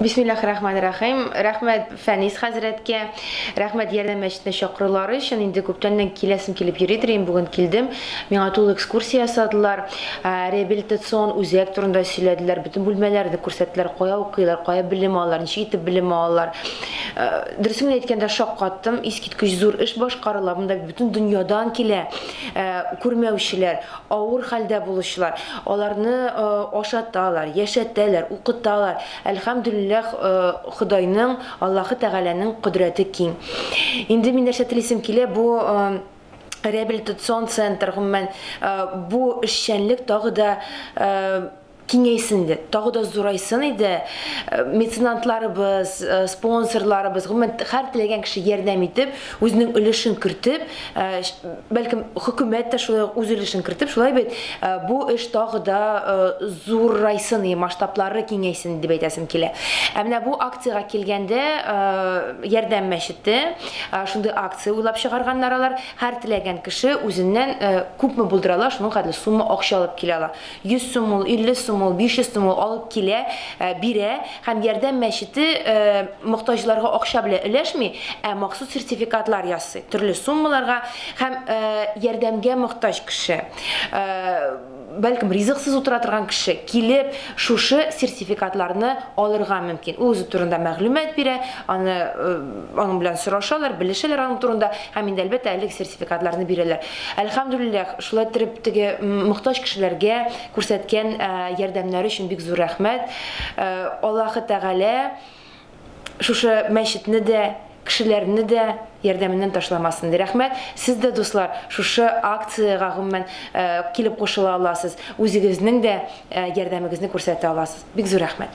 Бисмиллахи рахмани рахим. Рәхмәт Фәнис хәзрәткә, рәхмәт Ярдәм мәчетенә чакырулары өчен. Инде күптәннән киләсем килеп йөридер инде, бүген килдем. Миңа тулы экскурсия ясадылар, реабилитацион үзәк турында сөйләделәр, бөтен бүлмәләрне күрсәттеләр, кая укыйлар, кая белем алалар, ничек итеп белем алалар. Дөресен генә әйткәндә, шаккаттым, искиткеч зур эш башкарыла. Монда бөтен дөньядан килә күрмәүчеләр, авыр хәлдә булучылар. Аларны ашаталар, яшәтәләр, укыталар. Әлхәмдүлилләһ, Ходайның, Аллаһы Тәгаләнең кодрәте киң. Инде мин нәрсә телисем килә, бу реабилитацион центр, гомумән, бу эшчәнлек тагы да киңәйсен иде, тагы да зурайсын иде. Меценантларыбыз, спонсорларыбыз, гомумән, һәр теләгән кеше ярдәм итеп, үзенең өлешен кертеп, бәлкем хөкүмәт тә шулай ук үз өлешен кертеп, шулай бит, бу эш тагы да зурайсын, масштаблары киңәйсен дип әйтәсем килә. Ә менә бу акциягә килгәндә, Ярдәм мәчете шундый акция уйлап чыгарганнар алар. Һәр теләгән кеше үзеннән күпме булдыра ала, шуның хәтле сумма акча алып килә ала. 100 сум ул, 50 сум ул, 500 сум ул алып килә, бирә һәм Ярдәм мәчете мохтаҗларга акча белән өләшми, ә махсус сертификатлар ясый, төрле суммаларга һәм ярдәмгә мохтаҗ кеше, бәлкем ризыксыз утыра торган кеше килеп, шушы сертификатларны алырга мөмкин. Ул үзе турында мәгълүмат бирә, аны аның белән сорашалар, белешәләр аның турында һәм инде әлбәттә әлеге сертификатларны бирәләр. Әлхәмдүлилләһ, шулай иттереп теге мохтаҗ кешеләргә күрсәткән ярдәмнәре өчен бик зур рәхмәт. Аллаһы Тәгалә шушы мәчетне дә, кешеләрне дә ярдәменнән ташламасын ди. Рәхмәт. Сез дә, дуслар, шушы акциягә гомумән килеп кушыла аласыз. Үзегезнең дә ярдәмегезне күрсәтә аласыз. Бик зур рәхмәт.